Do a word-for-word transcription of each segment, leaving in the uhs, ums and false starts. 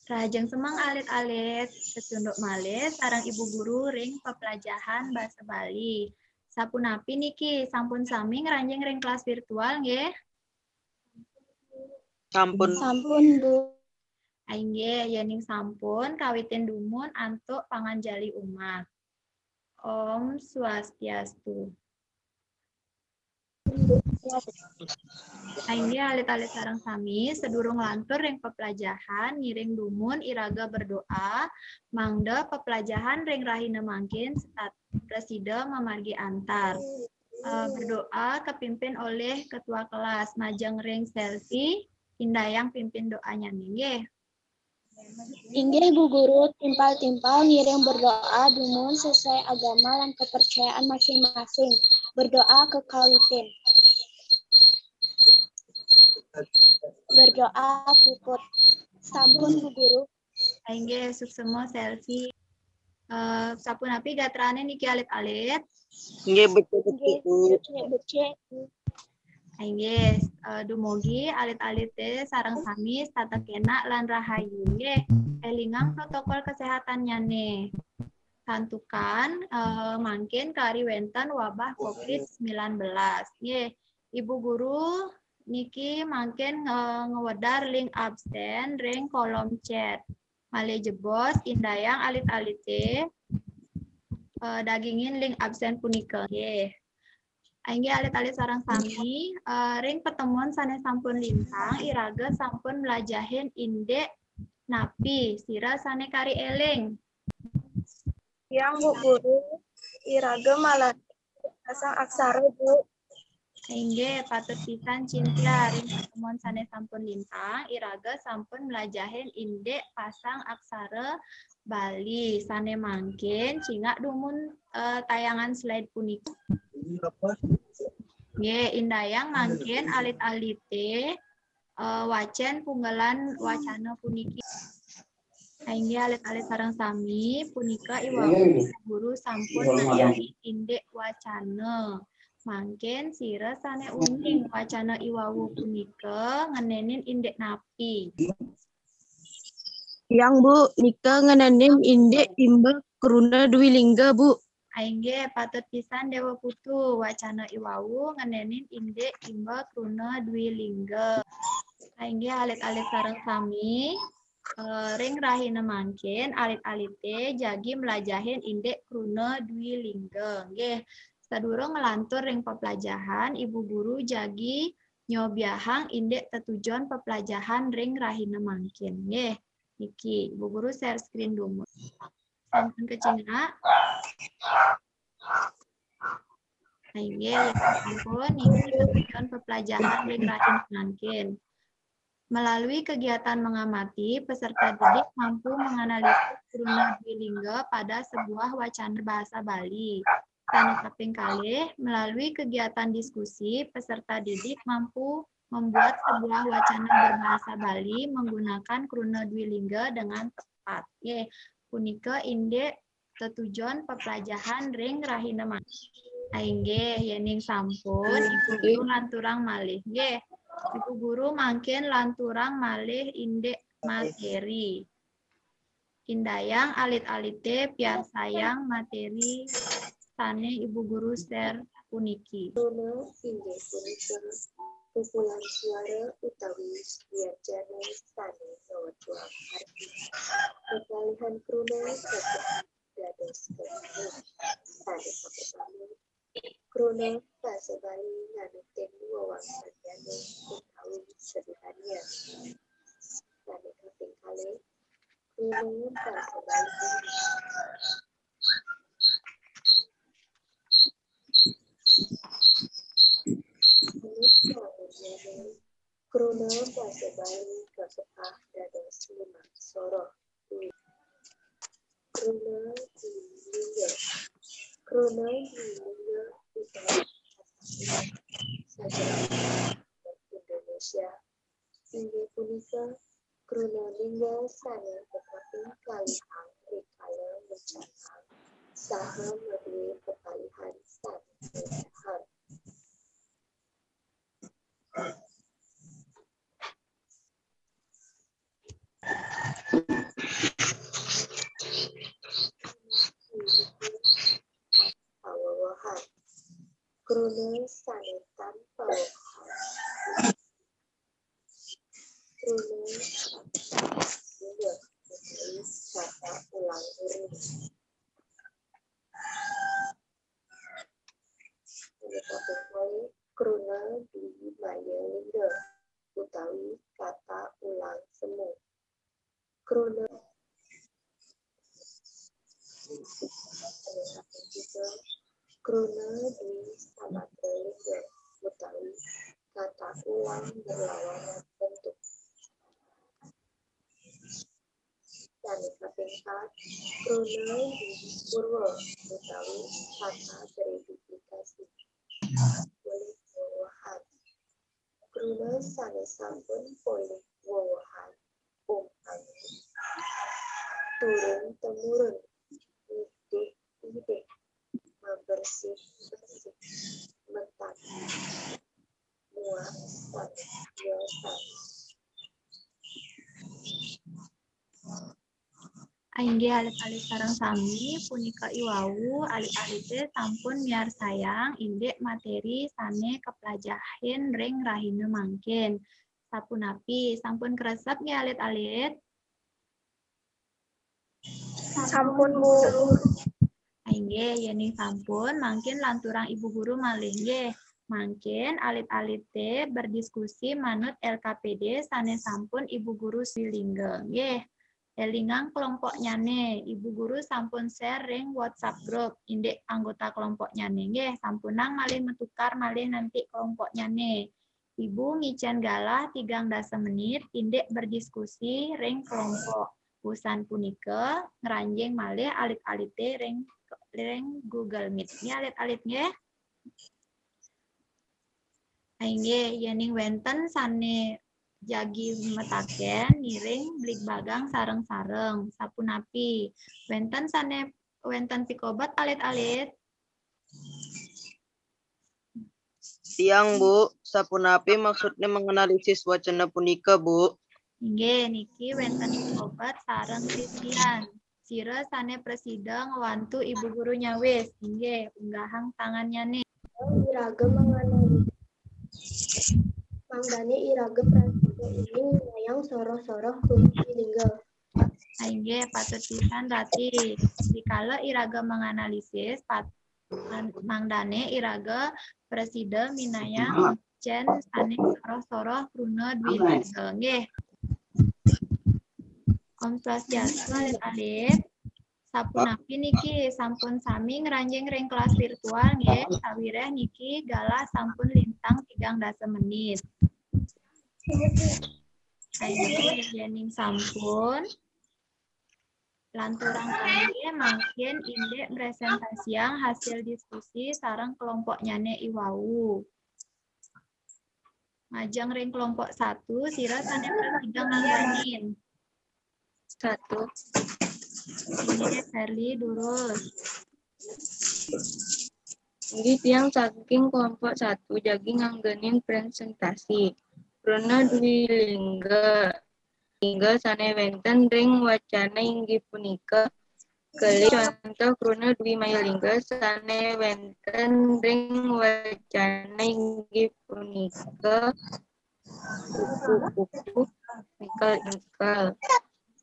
Rahajeng semeng alit-alit, kecunduk malih sareng Ibu Guru ring peplajahan basa Bali. Sapunapi niki, sampun sami ngranjing ring kelas virtual nggih? Sampun. Sampun, Bu. Inggih, yening sampun, kawitin dumun antuk panganjali umat. Om Swastiastu. Inggih, alit-alit sareng sami, sedurung lantur ring peplajahan, ngiring dumun iraga berdoa, mangda peplajahan ring rahina mangkin setat-, prasida mamargi antar. Eh, berdoa kapimpin oleh ketua kelas, majeng ring Selvi, indayang pimpin doanya nggih. Inggih, Bu Guru, timpal-timpal ngiring berdoa dumun sesuai agama lan kepercayaan masing-masing. Berdoa kekawitin. Berdoa puput. Sampun, Bu Guru. Inggih, suksema Selvi. Eh, sapunapi gatrane niki alit-alit? Nggih, Nggih, becik-becik, Bu. becik-becik. Inggih, eh, dumugi alit-alite sareng sami setata kenak lan rahayu nggih. Elingang protokol kesehatannyane. Santukan, eh, mangkin kari wenten wabah covid sembilan belas nggih. Ibu Guru niki mangkin nge-, ngwedar link absen ring kolom chat. Malih jebos indayang alit-alite, eh, dagingin link absen punika nggih. Inggih alit-alit sareng sami, eh, ring pertemuan sane sampun lintang, iraga sampun mlajahin indik napi, sira sane kari eling? Tiang, Bu Guru, iraga malah pasang aksara, Bu. Inggih, patut pisan Cynthia, ring pertemuan sane sampun lintang, iraga sampun mlajahin indik pasang aksara Bali. Sane mangkin, cingak dumun, eh, tayangan slide punika. Nggih, indayang mangkin alit-alite, eh, wacen punggelan wacana puniki. Inggih alit-alit sareng sami, punika iwau guru sampun ngayahi indik wacana. Mangkin sira sane uning wacana iwau punika ngenenin indik napi? Tiang, Bu, nika ngenenin indik imba kruna dwi lingga, Bu. Inggih, patut pisan Dewa Putu, wacana iwau ngenenin indik imba kruna dwi lingga. Inggih alit-alit sareng sami, eh, ring rahina mangkin alit-alite jagi mlajahin indik kruna dwi lingga. Nggih, sadurung nglantur ring peplajahan, Ibu Guru jagi nyobiahang indik tetujon peplajahan ring rahina mangkin. Nggih, niki Ibu Guru share screen dumun. Sampun kacingak? Inggih, sampun niki tetujon peplajahan ring rahina mangkin. Melalui kegiatan mengamati, peserta didik mampu menganalisis kruna dwi lingga pada sebuah wacana bahasa Bali. Sane kaping kalih, melalui kegiatan diskusi, peserta didik mampu membuat sebuah wacana berbahasa Bali menggunakan kruna dwi lingga dengan tepat. Nggih, punika indik tetujon peplajahan ring rahina mangkin. Inggih, yening sampun, Ibu Guru lanturang malih. Nggih, Ibu Guru mangkin lanturang malih indik materi. Indayang alit-alite piarsayang materi sane Ibu Guru share puniki. Kruna inggih punika pukulan suara utawi wianjana sane ngawetuang arti. Kekalih kruna saged dados kekalih. Sane kapertama, kruna basa Bali nganutin wewangsannyane utawi seduhannya. Sane kaping kalih, kruna basa Bali Kruna basa Bali kakepah dados limang soroh. Kruna dwi lingga. Kruna dwi lingga utawi sajarah Indonesia inggih punika kruna lingga sane kaping kalihang rikala ngencangang saha madue pepalihan sane kedahan. Kruna sané tan pawewahan. Kruna sané tan pawewahan. Kata ulang urip. Punika pun malih kruna dwi maya lingga utawi kata ulang semu. Kruna, kruna dwi samatra lingga utawi kata ulang berlawanan bentuk. Sané kaping pat, kruna dwi purwa utawi kata berduplikasi. Polih wewehan. Kruna sané sampun polih wewehan. Umpami, turun temurun, ngidik idih, mabersih bersih, metati, muat sami, ya sami. Inggih alit-alit sareng sami, punika iwau alit-alité sampun miarsayang indik materi sané kaplajahin ring rahina mangkin. Sapunapi, sampun kresep nggih alit-alit? Sampun, Bu. Inggih, yéning sampun, mangkin lanturang Ibu Guru malih nggih. Mangkin alit-alité berdiskusi manut L K P D sané sampun Ibu Guru swilingga nggih. Élingang kelompoknyané, Ibu Guru sampun share ring WhatsApp group indik anggota kelompoknyané nggih. Sampunang malih matukar malih nanti kelompoknyané. Ibu ngicén galah tigang dasa menit indik berdiskusi ring kelompok. Wusan punika ngranjing malih alit-alité ring, ring Google Meet. Nggih alit-alit nggih. Inggih, yéning wénten sané jagi mataken ngiring bligbagang sareng-sareng. Sapunapi? Wénten sané, wénten pikobet alit-alit? Tiang, Bu, sapunapi maksudnya menganalisis wacana punika, Bu? Inggih, niki wénten pikobet sareng sisian. Sira sané prasida ngwantu Ibu Guru nyawis. Inggih, unggahang tangannyané. Iraga manganalisis. Mangdané iraga prasida uning nyayang soroh-soroh kruna dwi lingga. Inggih, patut pisan Rati. Dikala iraga manganalisis, pat, mangdané iraga prasida minayang cén sané soroh-soroh kruna dwi lingga. Nggih. Om Swastiastu, alit-alit. Sapunapi niki, sampun sami ngranjing ring kelas virtual nggih, sawiréh niki galah sampun lintang tigang dasa menit. Inggih, yéning sampun, lanturang malih mangkin indik mresentasiang hasil diskusi sareng kelompoknyané iwau. Majeng ring kelompok satu, sira sané prasida ngangganin. Satu. Inggih, Sherly, durus. Inggih, tiang saking kelompok satu jagi ngangganin presentasi. Kruna dwi lingga. Lingga sané wénten ring wacana inggih punika Kalih contoh kruna dwi maya lingga sané wénten ring wacana inggih punika kupu-kupu, ingkel-ingkel.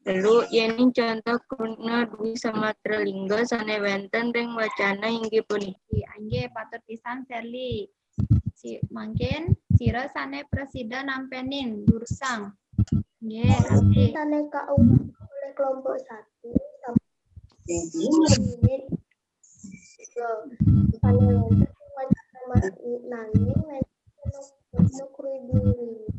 Telu, yéning contoh kruna dwi samatra lingga sané wénten ring wacana inggih punika. Inggih, patut pisan, Sherly. Si, mangkin sira sané prasida nampénin durusang. Nggih, Rati. Sané kaunggah olih kelompok satu sané wénten wacana nanging wénten kruna dwi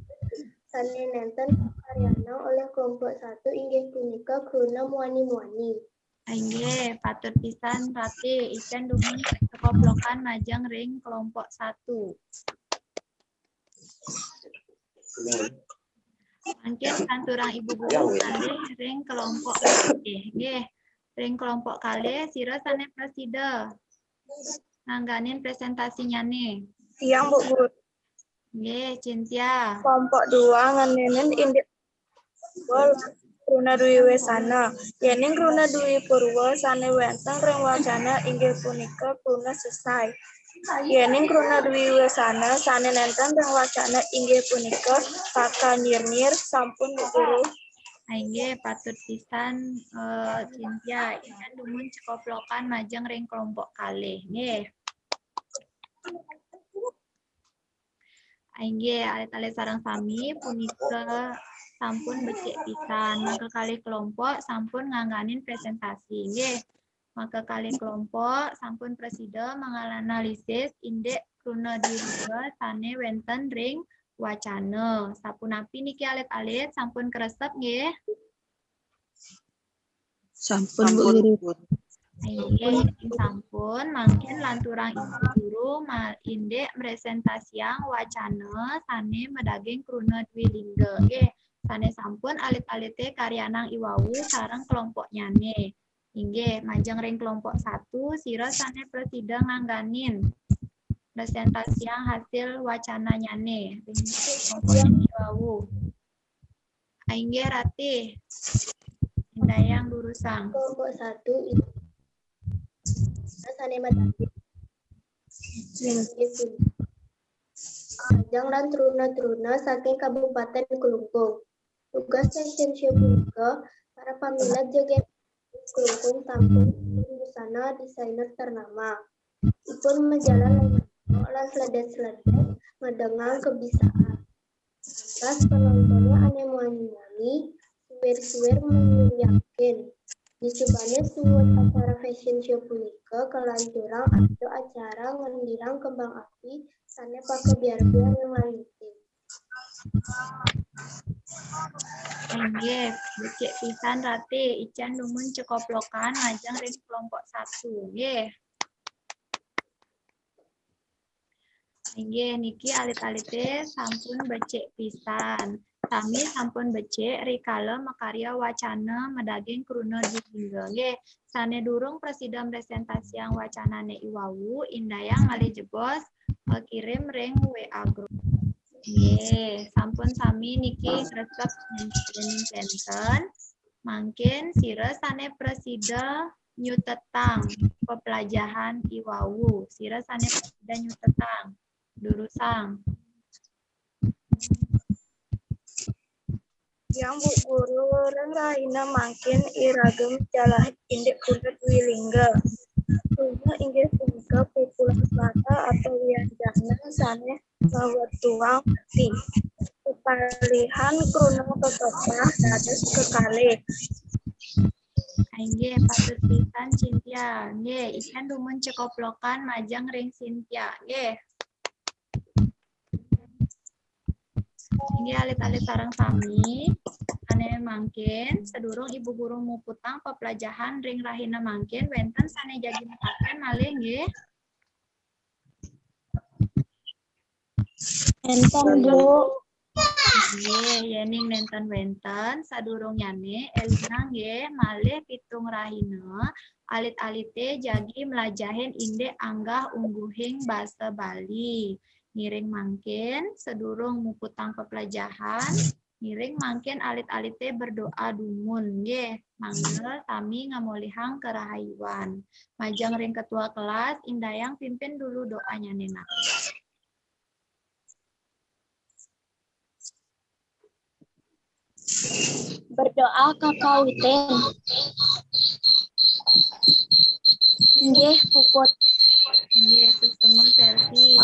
sané nénten kakaryanang olih kelompok satu inggih punika kruna muani-muani. Inggih, patut pisan Rati, icén dumun kekoplokan majeng ring kelompok satu. Mangkin lanturang Ibu Guru malih ring kelompok kalih. Nggih, ring kelompok kalih sira sané prasida nangganin presentasinané. Tiang, Bu Guru. Nggih, Cynthia. Kelompok dua nganinin indik kruna dwi wésana. Yéning kruna dwi purwa sané wénten ring wacana inggih punika kruna sesai. Yéning kruna dwiwasana sané nénten ring wacana inggih punika Kaka Nyirnyir, sampun Bu Guru. Inggih, patut pisan eh, Cynthia, ingkang dumun cekoplokan majeng ring kelompok kalih. Nggih. Inggih, alit-alit sareng sami punika sampun becik pisan. Maka kalih kelompok sampun ngangganin presentasi. Nggih. Maka kalih kelompok sampun prasida manganalisis indik kruna dwiwangga sané wénten ring wacana. Sapunapi niki alit-alit, sampun kresep nggih? Sampun, Bu Guru. Inggih, sampun. Mangkin lanturang Ibu Guru ma- indik mresentasiang wacana sané madaging kruna dwilingga. Nggih, sané sampun alit-alité karyanang iwau sareng kelompoknyané. Inggih, majeng ring kelompok satu, sira sané prasida ngangganin mresentasiang hasil wacananyané ring kelompoknyané iwau. Inggih, Ratih. Indayang durusang. Kelompok satu itu sané madaging. Majeng lan truna-truna saking Kabupaten Klungkung. Tugas fashion show punika, para paminat joget Klungkung tampil ing busana desainer ternama. Ipun majalan lan seledet-seledet madengang kebisaan. Lantas penontonnya ané muani-muani, suwir-suwir menyuwiraken. Disubané suwun acara fashion show punika kalanturang antuk acara ngendirang kembang api sané pakebyar-byar ring langiting. Inggih, becik pisan Ratih, icén dumun cekoplokan majeng ring kelompok satu. Nggih. Inggih, niki alit-alité sampun becik pisan. Sami sampun becik rikala makarya wacana madaging kruna dwilingga. Nggih, sané durung prasida mresentasiang wacanané iwau, indayang malih jebos eh, kirim ring W A group. Nggih, sampun sami niki ngresep yéning kénten. Mangkin sira sané prasida nyutetang peplajahan iwau. Sira sané prasida nyutetang. Durusang. Yang Bu Guru, ring rahina mangkin iragem jalah indik kruna dwilingga. Kruna inggih punika pupulan kata atau wianjana sané mawetuang arti. Pepalihan kruna kekepah dados kekalih. Inggih, patut pisan Cynthia. Nggih, icén dumun cekoplokan majeng ring Cynthia. Nggih. Inggih alit-alit sareng sami. Sané mangkin, sadurung Ibu Guru muputang peplajahan ring rahina mangkin, wénten sané jagi mataken malih nggih? Wénten, Bu. Nggih, yéning nénten wénten, sadurungnyané élingang nggih malih pitung rahina alit-alité jagi mlajahin indik anggah ungguhing basa Bali. Ngiring mangkin, sadurung muputang peplajahan, ngiring mangkin alit-alité berdoa dumun nggih. Mangda sami ngamolihang karahayuan. Majeng ring ketua kelas, indayang pimpin dulu doanyané nak. Berdoa kakawitin. Inggih, puput. Inggih, suksma Selvi.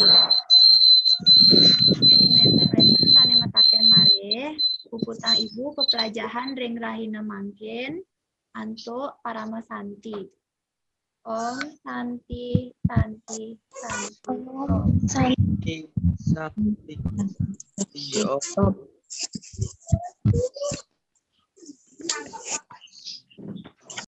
Yéning nénten wénten sané mataken malih, puputang Ibu peplajahan ring rahina mangkin antuk parama santi. Om Santi, Santi, Santi. Om Santi. Santi, Santi, Santi, Om.